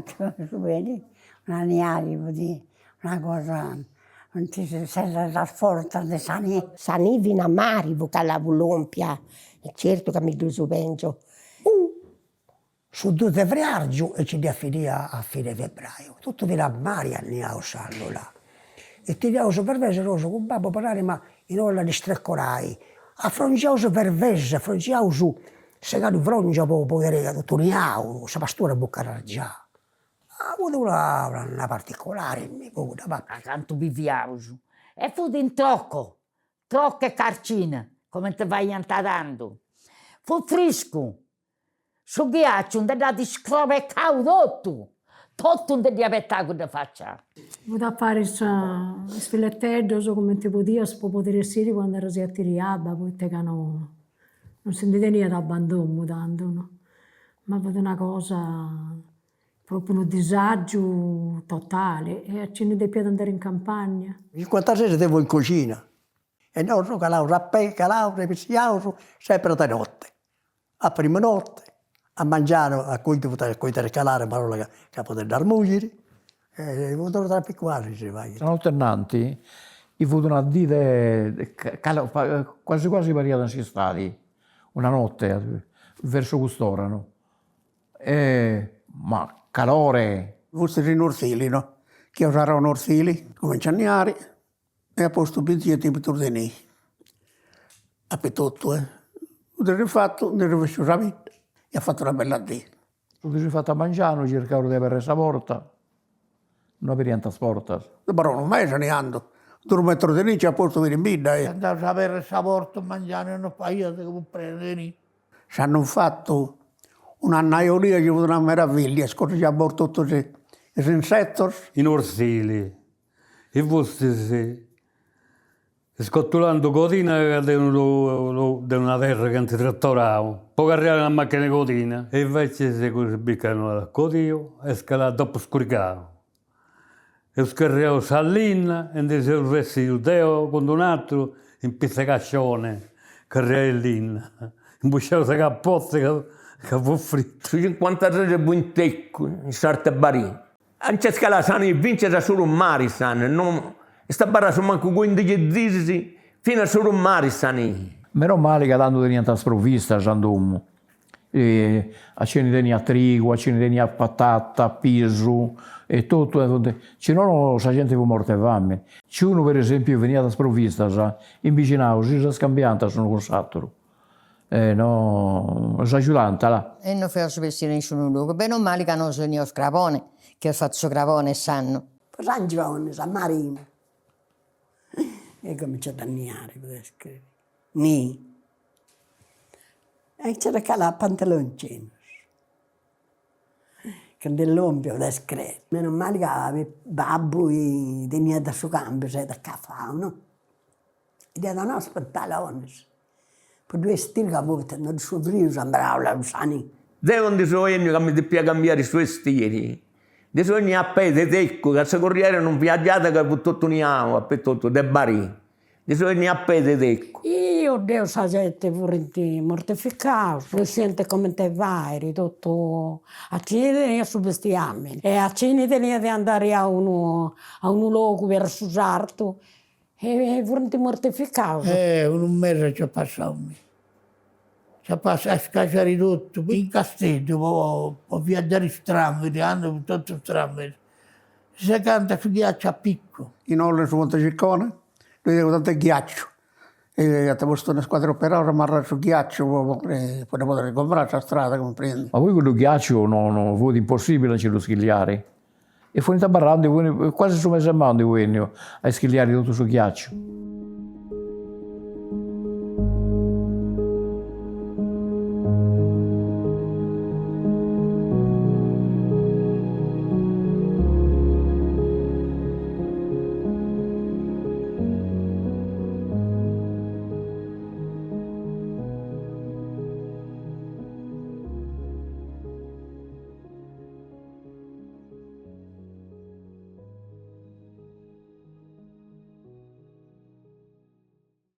Cantu su beni, una niali fut una cosa, funt sas fortzas de sa nì. Sa nì fina a mari fut cala fut lompia, e certu ca mi ddus pengio. Su dus de friargiu e nci dd'iat finia a fine febraiu, totu fina a mari at niau s'annu là. E teniaus berbeis nosu cun babbu bon'anima in olla de strecorai, afrongiaus berbeis, afrongiaus segadu frongia po po ca totu niau, sa pastura fut carrargià. Ah fut una una particolari innì po cudda parti. Cantu biviaus e fut in trocco, trocco e carcina, comente faiant tando. Fut friscu, Su ghiàciu nde dd'at iscrobecau totu, totu nde dd'iat betau cudda facia. Fut a fari is fileteddos cumenti podias po podiri essiri po andai a atiri abba, poita ca no non si ndi teniat abba in domu tandu no, ma fut una cosa propriu unu disagiu totali e a chini depiat andai in campagna. Cincuantases deu fui in coxina e nosu calaus a pei, calaus e pissiaus sempri a de notte A primu notte, a mangianu a coitu poita coitu a calare marolla ca po ddas mùgiri e fut unu traficu asi si faghiat. Sa notte innanti fut una dì de quasi quasi pariat in s'istadi, una notte verso cust'ora no, e ma calore. Fustis in Ortzili no, chi eus arau in Ortzili, cumenciat a niari E at postu binti centimetrus de nii, apetotu eh. Su dì infatu nd'est bessiu sa bidda e at fatu una bella dì. Su dì infatu a mangianu circaus de aberri sa porta, no aberiant is portas. Abarrau unu mesi niandu, dus metrus de nii nci at postu in bidda e. Andaus a aberri sa porta mangianu e no faiat ca fut prena de nii. S'annu infatu un'annaiolia chi fut una meravillia, scorrigiat totus is insetus. In Orsili E fustis iscotulando codina de unu de una terra chi ant tratorau po carriare una macchina 'e codina e inveces cussu bica no at codiu est caladu dopu scurigau. Eus carriau sa linna e ndi seus bessius deo cun d'un'aturu in pitz'e cascione carriai linna, imbusciau sa capotza ca ca fut fritu. Su cincuantases fui in Tecu, in sartu 'e Barì Nc'est calada sa nii finzas a s'oru 'e mari sa nii, no est abarrada asumancu cuindixi dis finas a s'oru 'e mari sa nii. Meno mali ca tandu teniant is provvistas in domu, a chini teniat trigu, a chini teniat patata, pisu e totu, si nono sa genti fut morta 'e famini. Chi unu per esempiu finiat is provvistas, in bixinau si ddas scambiant s'unu cun s'aturu E no s'agiudant là. E no feus bessiri in nisciunu logu, beni o mali ca nosu teniaus crabone, chi eus fatu su crabone s'annu. Po s'angionis a marina e cominciat a niare, podes criri, nì. E nc'est calà a pantaloncinus, candu est lompiu podes criri. Meno mali ca babbu teniat su cambiu, s'est cafau no Dd'iat donau is pantalonis po ddu 'estiri ca poita no su frius ambrau sa nì. Deu ndi so 'enniu ca mi depia cambiari su 'estiri, ndi so 'enniu a pei de Tecu ca sa corriera non viaggiat ca fut totu niau apetotu de Barì, ndi so 'enniu a pei de Tecu. Ih oddeu sa genti furint mortificaus, no sciant comente fairi, totu a chini teniat su bestiamini e a chini teniat de andari a unu a unu logu versu sartu E furint mortificaus. Eh unu mesi nc'at passau mi. Nc'at passau a scaciari totu, in Casteddu po po viaggiari is tramveri, candu fut totu is tramveri, segant su ghiacciu a piccu. In Ollu in su Monte Ciccone ddoi fiat unu tanti 'e ghiacciu e iant postu una squadra 'e operaius a marrai su ghiacciu po po dda podi sgombrai sa strada, cumprendi. Ma poi cuddu ghiacciu no no fut impossibili a nci ddu schilliari E funt abarraus, ndi funt, quasi su mesi 'e maju ndi fut 'enniu a ischilliari totu su ghiacciu.